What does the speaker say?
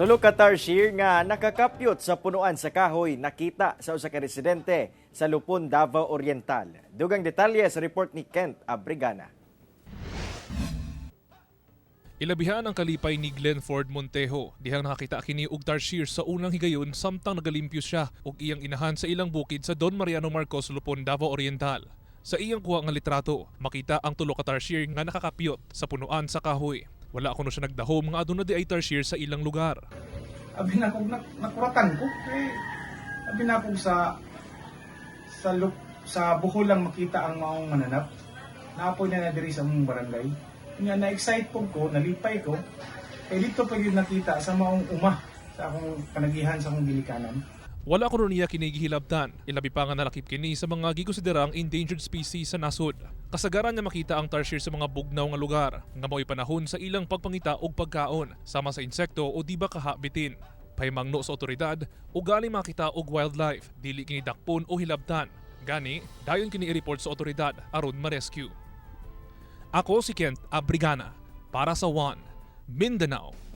Tulo ka tarsier nga nakakapyot sa punuan sa kahoy nakita sa usa ka residente sa Lupon, Davao Oriental. Dugang detalye sa report ni Kent Abrigana. Ilabihan ang kalipay ni Glenford Montejo dihang nakakita kini og tarsier sa unang higayon samtang nagalimpyo siya og iyang inahan sa ilang bukid sa Don Mariano Marcos, Lupon, Davao Oriental. Sa iyang kuha nga litrato, makita ang tulo ka tarsier nga nakakapyot sa punuan sa kahoy. Wala kuno siya nagdahom nga aduna diay tarsier sa ilang lugar. Abi na kog nakuratan ko kay abi na kog sa Bohol lang makita ang maong mananap. Naapoy na na diri sa among barangay. Nga na-excite pud ko, nalipay ko. Kay dito pa gyud nakita sa maong uma sa akong kanagihan, sa akong gilikanan. Wala kuno niya kini gihilabtan, ilabi pa nga nalakip kini sa mga gikusiderang endangered species sa nasod. Kasagaran nga makita ang tarsier sa mga bugnaw nga lugar, nga mao'y panahon sa ilang pagpangita og pagkaon, sama sa insekto o di ba kaha bitin. Pahimangno sa otoridad, ugali makita og wildlife, dili kini dakpon o hilabtan. Gani, dayon kini i-report sa otoridad aron ma-rescue. Ako si Kent Abrigana para sa One Mindanao.